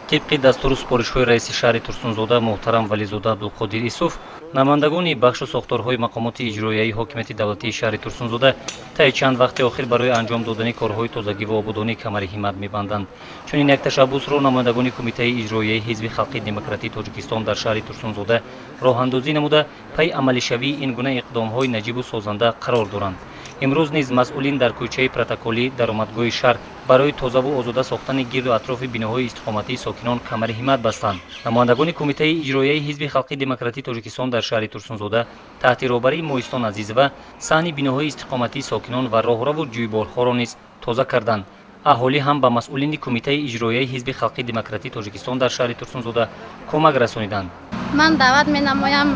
Тибқи дастуру супоришҳои раиси шаҳри Турсунзода муҳтарам Вализода Абдулқодир Исуф, намояндагони бахшу сохторҳои мақомоти иҷроияи ҳокимияти давлатии шаҳри Турсунзода таи чанд вақти охир барои анҷом додани корҳои тозагӣ ва ободонӣ камари ҳиммат мебанданд. Чунин як ташаббусро намояндагони Кумитаи иҷроияи Ҳизби халқи демократии Тоҷикистон дар шаҳри Турсунзода роҳандозӣ намуда, пайи амалишавии ин гуна иқдомҳои наҷибу созанда қарор доранд. Имрӯз низ масъулин дар кӯчаи Протоколӣ, даромадгоҳи шаҳр, барои тозаву озода сохтани гирду атрофи биноҳои истиқоматии сокинон камари ҳиммат бастанд. Намояндагони Кумитаи иҷроияи Ҳизби халқи демократии Тоҷикистон дар шаҳри Турсунзода таҳти роҳбарии Моҳистон Азизова саҳни биноҳои истиқоматии сокинон ва роҳраву ҷӯйборҳоро низ тоза карданд. Аҳолӣ ҳам ба масъулини Кумитаи иҷроияи Ҳизби халқи демократии Тоҷикистон дар шаҳри Турсунзода кӯмак расониданд. Ман даъват менамоям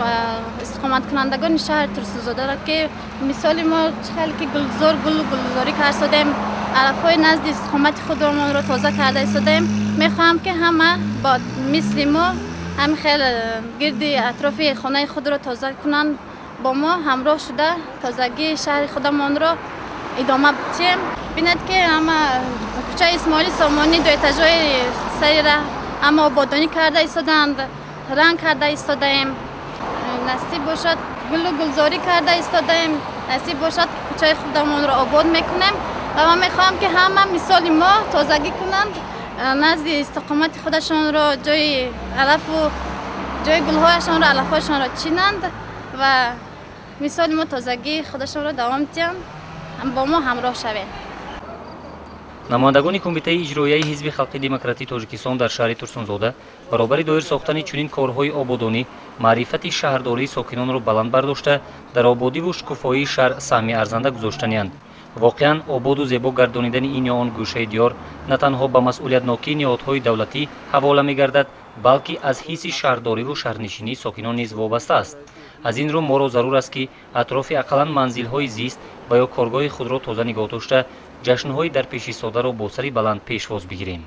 истиқоматкунандагони шаҳри Турсунзодаро, ки мисоли мо хеле ки гулзор, гулу гулзорӣ карсодем, алафҳои назди истиқомати худамонро тоза карда истодаем. Мехоҳам, ки ҳама бо мисли мо ҳамин хел гирди атрофи хонаи худро тоза кунанд, бо мо ҳамроҳ шуда тозагии шаҳри худамонро идома диҳем. Бинед, ки ҳама кӯчаи Исмоили Сомонӣ, дуэтажҳои сари раҳ ҳама ободонӣ карда истодаанд, ранг карда истодаем. Насиб бошад, гулу гулзорӣ карда истодаем. Насиб бошад, кӯчаи худамонро обод мекунем ва ман мехоҳам, ки ҳама мисоли мо тозагӣ кунанд, назди истиқомати худашонро, ҷои алафу ҷои гулҳояшонро, алафҳояшонро чинанд ва мисоли мо тозагии худашонро давом диҳанд, бо мо ҳамроҳ шавед. Намояндагони Кумитаи иҷроияи Ҳизби халқи демократии Тоҷикистон дар шаҳри Турсунзода баробари доир сохтани чунин корҳои ободонӣ, маърифати шаҳрдории сокинонро баланд бардошта, дар ободиву шукуфоии шаҳр саҳми арзанда гузоштанианд. Воқеан, ободу зебо гардонидани ин ё он гӯшаи диёр на танҳо ба масъулиятнокии ниҳодҳои давлатӣ ҳавола мегардад, балки аз ҳисси шаҳрдориву шаҳрнишинии сокинон низ вобаста аст. Аз ин рӯ моро зарур аст, ки атрофи ақаллан манзилҳои зист ва ё коргоҳи худро тоза нигоҳ дошта, ҷашнҳои дарпешистодаро бо сари баланд пешвоз бигирем.